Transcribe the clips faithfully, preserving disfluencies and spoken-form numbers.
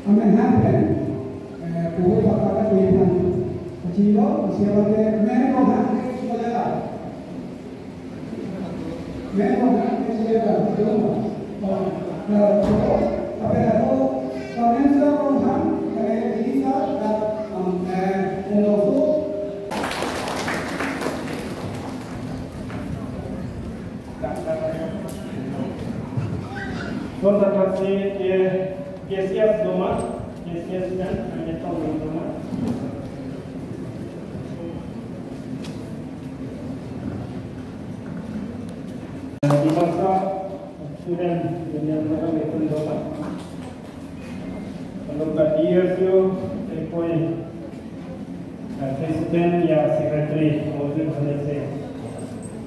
Amen han pen, eh, puhu paka ka tuin han. Kachilo, siapa ke men ko han ke sikola. Men ko han ke sikola. Amen. Amen. Amen. Son ta kasi ke K C S doma, K C S kan, hanya tahu doma. Di masa student union doma, itu doma. Lalu ka D S U, eh, koi, eh, President ya Secretary, Moses Hanese.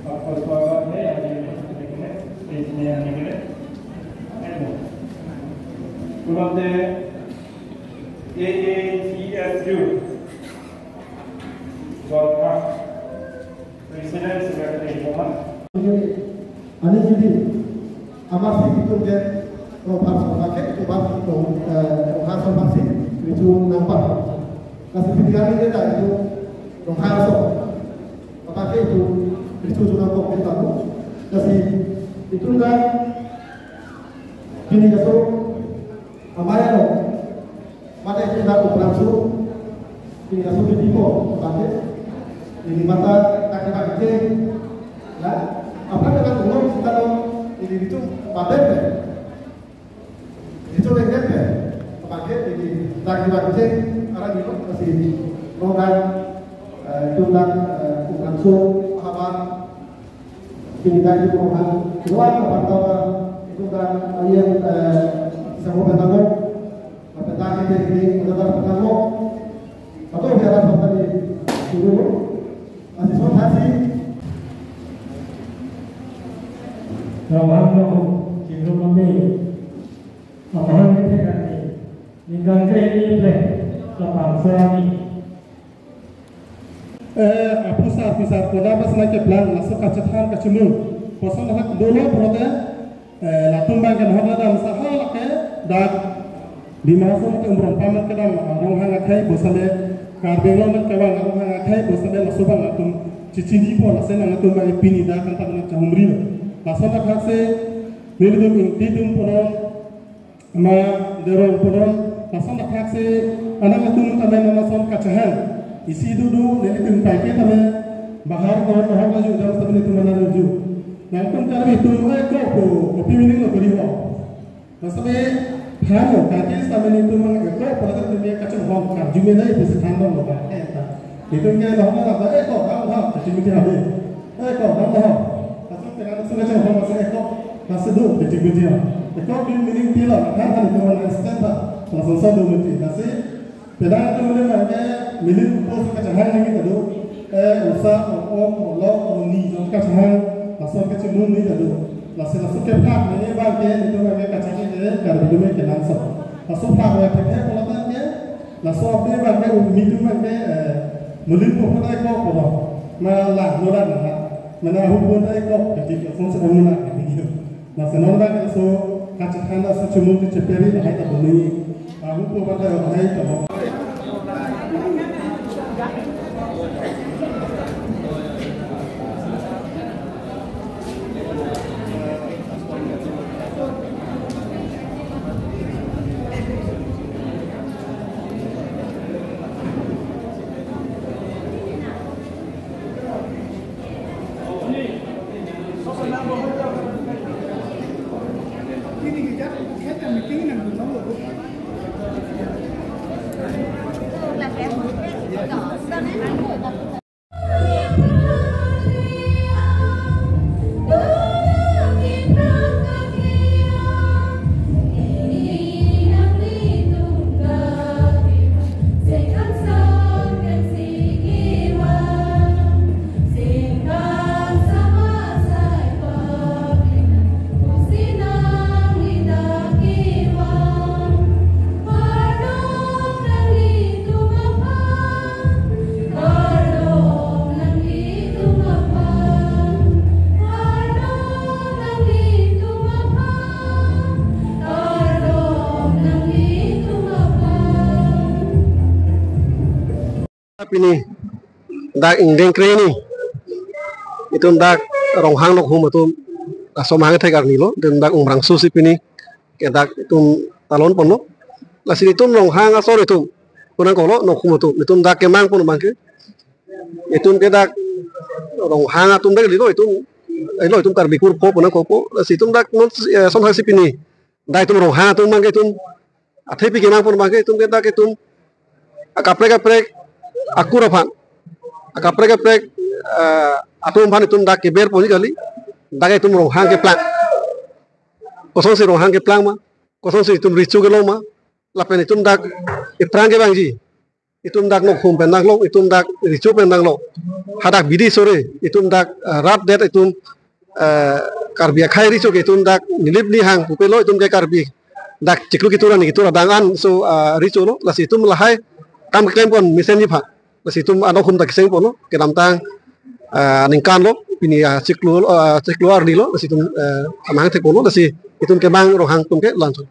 Apo swagat hai, aji mein, stage mein aane ke liye. Amen. Kulate A A C S U, Jorhat. President Secretary, Roman. Ani jadi, amat si itu ke, Rohan Sorma ke, itu bang itu, eh, Rohan Sorma si, itu nampak. Kasi pilihan ini dah itu, Rohan Sorma. Apa ke itu, itu sudah kok kita tu. Kasi itu kan, ini kaso, amai ano, mata itu dah ukuran su, ini kaso di Bihar, pakai, ini mata tak kita kecil, ya, apa dengan uang kita lo, ini itu pakai, itu dengan pakai, ini tak kita kecil, arah ini lo, masih ini, lo kan, eh, itu dah, eh, ukuran su, apa, Pinita itu Rohan, luar ke Pantawa, itu kan ayen, eh, Sango Pantawa, Pantawa ini, Pantawa Pantawa, atau biar apa tadi dulu, masih son haji. Rohan lo, Cingrum Mami, Rohan ini kan ini, ninggang ke ini ple, lapang suami. Eh, apusar, pisar, koda pas na keplang, laso kachethan, kachemung. Koson hak dolo pulote, eh, latum bang ke nohok ladam sa halake, dak Dima Hasao ke Umrongso amen kedam, ah, Ronghang akhei, bosale, Karbi Anglong amen kevang, Ronghang akhei, bosale, laso bang latum, chichini po, lasi nangtum bang pini dak kan tak na chahumri. Laso dak hak se, nelitum ingti tum punon, ma derong punon, lason athak si, anak atum tamen lason kachahang. Isi dudu, nelitum paike tamen, bahar ko, bahar laju, jam tamen itum mana laju. Nangtum Karbi atum, eh, ko, ko, kopi meaning lo kori ho. Lason me, hano, kaki tamen itum mang, eh, ko, pada itum ya kacung hong, karju me dai, bisa thandong lo, ba, eh, ta. Itum ke, lo, lo, lo, eh, ko, dam, dam, kacung miti habe. Eh, ko, dam, dam. Lason ke, lason kacung hong, lason, eh, ko, lason do, kacung miti ha. Eh, ko, bin meaning pilo, kan, kan, itum mana stand ta. Lason son do miti. Lason, Pedang tu mene mane milim pos kachahang nangji ta do. Eh, usa, o, o, o, lo, o, ni, jong kachahang, laso kachimung nangji ta do. Laso, laso kephak mene bang ke, itum bang ke kachahang ke, Karbi atum ke langsam. Laso phak wa phak phak pulo tangte, laso abe bang ke, umi atum bang ke, eh, milim pos pada ko pulo. Ma lang, no lang, na. Mana hukum pada ko, ketik, langsam se ong na, ketik. Laso non bang laso kachethan laso chimung cheperi lahai ta boni. Ahu po bata lahai ta bo. Pini dak ingdeng kre hini itum dak Ronghang Nokhum atum asom hang thek arni lo, itum dak Umrangso si pini ke dak itum talon ponlo. Lasi itum Ronghang asor itum, konang kolo Nokhum atum, itum dak kemang pon abangke, itum ke dak Ronghang atum dak lilo itum, ilo itum Karbi kurpho konang kopo. Lasi itum dak non, eh, son hasi pini dak itum Ronghang atum abangke itum athe pi kemang pon abangke itum ke dak itum akaprek kaprek akur aphan, akaprek kaprek, eh, atum aphan itum dak keber ponji kali. Dak itum Ronghang keplang, kosonsi Ronghang keplang ma, kosonsi itum recho kelong ma, lapen itum dak iphrang kevangji, itum dak Nokhum pen dak long, itum dak recho pen dak long. Hadak bidi sore itum dak, eh, rat det itum, eh, Karbi akhei recho ke itum dak nilip nihang pupe lo, itum ke Karbi dak chiklo kitur ani kitur adang an so, eh, recho lo. Lasi itum lahai kam keklem pon mesenji aphan, lasi itum a-Nokhum dak keseng ponlo, kedamtang, eh, ningkan lo, pini, eh, chiklo, eh, chiklo arni lo, lasi itum, eh, amahang thek ponlo, lasi itum kemang Ronghang atum ke lanso.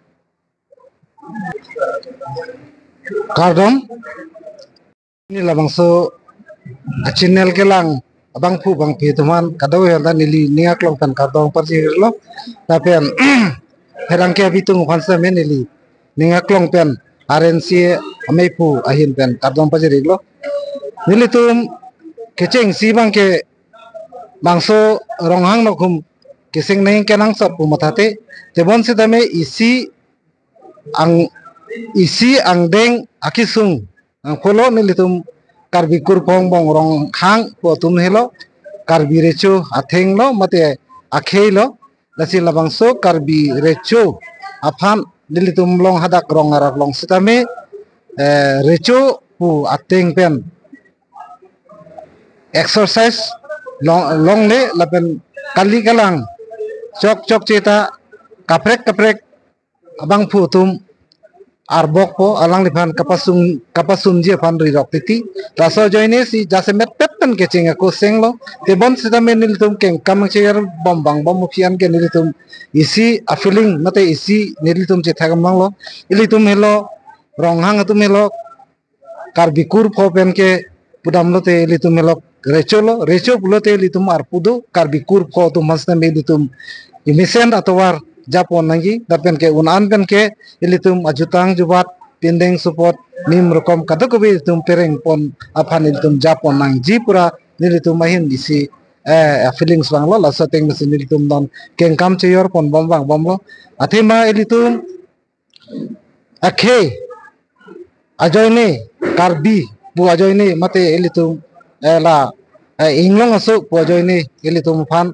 Kardom. Neli labangso a-channel kelang abangphu bangphi atum aphan kadokave aphanta neli ning aklong pen kardom pajirlo. Lapen pherangke abitung aphan sitame neli ning aklong pen R N C A ameiphu ahin pen kardom pajirlo. Nelitum kechengsi abangke bangso Ronghang Nokhum keseng nangji kenangsot pu matha te, tebon sitame isi ang, isi angdeng akesung angkolo nelitum Karbi kurpho angbong Ronghang pu atum helo, Karbi recho atheng lo mate akhei lo. Lasi labangso Karbi recho aphan nelitum along hadak rong arat along sitame, eh, recho pu ateng pen exercise long, longle lapen kali kalang chok chokche ta kaprek kaprek abangphu atum arbokpo, alangliphan kapasung, kapasunji aphan rirok titi. Laso ajoine si jasemet pet pen kecheng ako senglo. Tebon sitame nelitum kengkam cheyer bom bang bom mukhian ke nelitum isi a-feeling mate isi nelitum chethak amang lo. Ilitum helo, Ronghang atum helo, Karbi kurpho pen ke pudam lote ilitum helo recho lo, recho pulote ilitum arpu do, Karbi kurpho atum aphan sitame ilitum emesen atovar japon nangji, lapen ke un-an pen ke ilitum ajutang jubat, pindeng supot, nim rokom kadokave ilitum pereng pon aphan ilitum japon nangji pura nelitum ahin isi, eh, feelings vanglo. Laso ateng mesi nelitum non kengkam cheyor pon bom vang bomlo. Athema ilitum akhei ajoine, Karbi pu ajoine mate ilitum, eh, la, eh, inglong aso pu ajoine ilitum aphan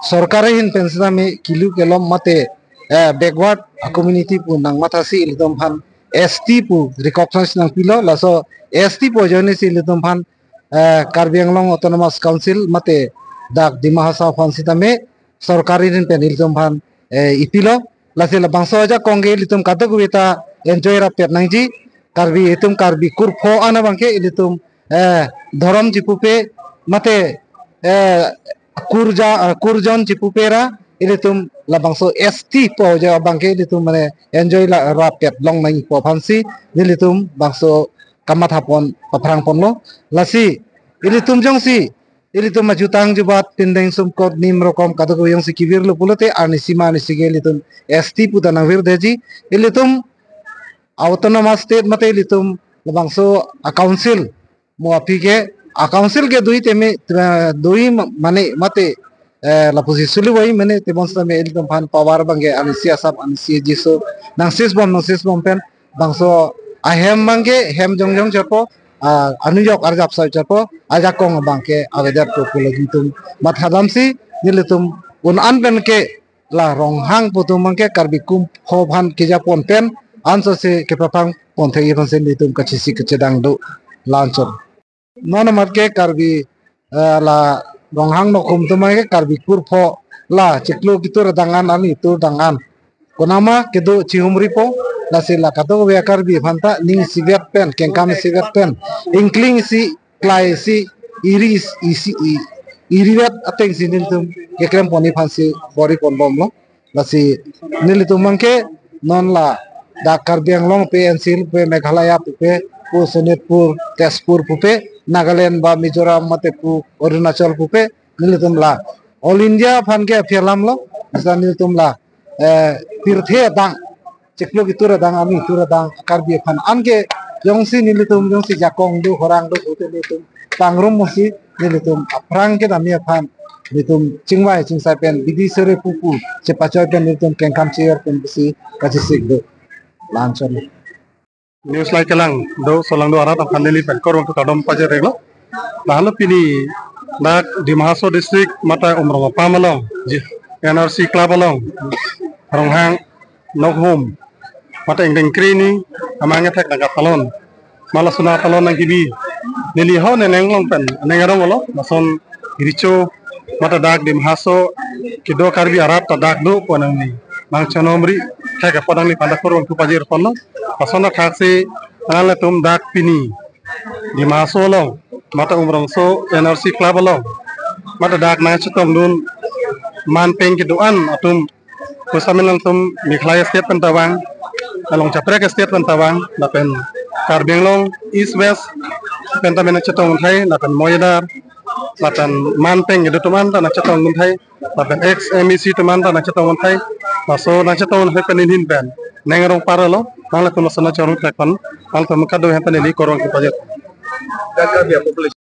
sorkar ahin pen sitame kilu kelom mate, eh, backward community pu nangmathasi ilitum aphan S T pu recognize nangpilo. Laso S T pu ajoine si ilitum aphan, eh, Karbi Anglong Autonomous Council mate dak Dima Hasao aphan sitame sorkar ahin pen ilitum aphan, eh, ipilo. Lasi labangso ajakong ke ilitum kadokave ta enjoy rapet nangji. Karbi, itum Karbi kurpho an abangke ilitum, eh, dhorom chipupe mate, eh, kurja, eh, kurjon chipupe ra ilitum labangso S T pu ajo abangke ilitum mane enjoy la rapet long nangji pu aphansi nelitum bangso kamatha pon paphrang ponlo. Lasi ilitum jongsi ilitum ajutang jubat, pindeng supot, nim rokom kadokave jongsi kevirlo pulote arnisi ma arnisi ke ilitum S T pu ta nangvirdetji. Ilitum Autonomous State mate ilitum labangso a-council mo aphi ke, a-council ke dui teme, eh, dui ma-, mane mate, eh, lapusi suli wai mane tebon sitame ilitum aphan power abangke arnisi asap arnisi jiso nangsis bom nangsis bom pen bangso ahem abangke hem jongjong chotpo, ah, anujok arjap sai chotpo, ajakong abangke avedetpo pu ilitum mathadamsi nelitum un-an pen ke la Ronghang pu atum abangke Karbi kurpho aphan kejapon pen ansose kepaphang pon thekji aphansi nelitum kachisi kachedang do lanchon. Non amat ke Karbi, eh, la Ronghang Nokhum atum abangke Karbi kurpho la chiklo kitur adang an ani tur dang an konama kedo chihumripo. Lasi la kadokave a-Karbi aphanta ning isivet pen, kengkam isivet pen, ingkling isi, klai isi, iri is-, isi i, irivet atengsi nelitum keklem ponji aphansi bor-i pon bomlo. Lasi nelitum abangke non la dak Karbi Anglong pe, N C Hills pe, Meghalaya pe, pu Sonitpur, Tezpur pupe, Nagaland ba Mizoram mate pu Arunachal pupe, nelitum la All India aphan ke aphi alam lo, jisa nelitum la, eh, pirthe adang, chiklo kitur adang, ami kitur adang, Karbi aphan anke jongsi nelitum, jongsi jakong do, horang do, pute nelitum pangrum mosi, nelitum aphrang kedam aphan, nelitum chingvai chingsai pen, bidi sere pupu, chepachoi pen, nelitum kengkam cheyor pen pusi kachesik do. Lanchon. News live kelang do, solangdo arat aphan neli pen kurvangthu kardom pajir-iklo. Lahelo pini dak Dima Hasao district mate Umrong apam along, ji, N R C club along, Ronghang Nokhom mate ingdeng kre-hini amang ethek nangkatalon. Ma lason atalon nangkebi, neli ho ne nenglong pen neng arong lo, lason recho mate dak Dima Hasao kedo Karbi arat ta dak do pu nangli nangchenomri thek apot nangliphan dak kurvangthu pajir ponlo. Lason athaksi nanglitum dak pini Dima Hasao along mate Umrongso N R C club along mate dak nangchetongdun manpeng kedo-an atum, pusamin alangtum Meghalaya state pen ta vang, along chaprek state pen ta vang, lapen Karbi Anglong East West pen ta mena chetong thai, lapen Moyadar, lapen manpeng kedo atum an ta nangchetongdun thai, lapen ex M A C atum an ta nangchetongdun thai, laso nangchetongdun thai pen inhin pen neng arong parlo, nanglitum laso nangchorong thek pen, nanglitum kado ahem pen neli kurvangthu pajir.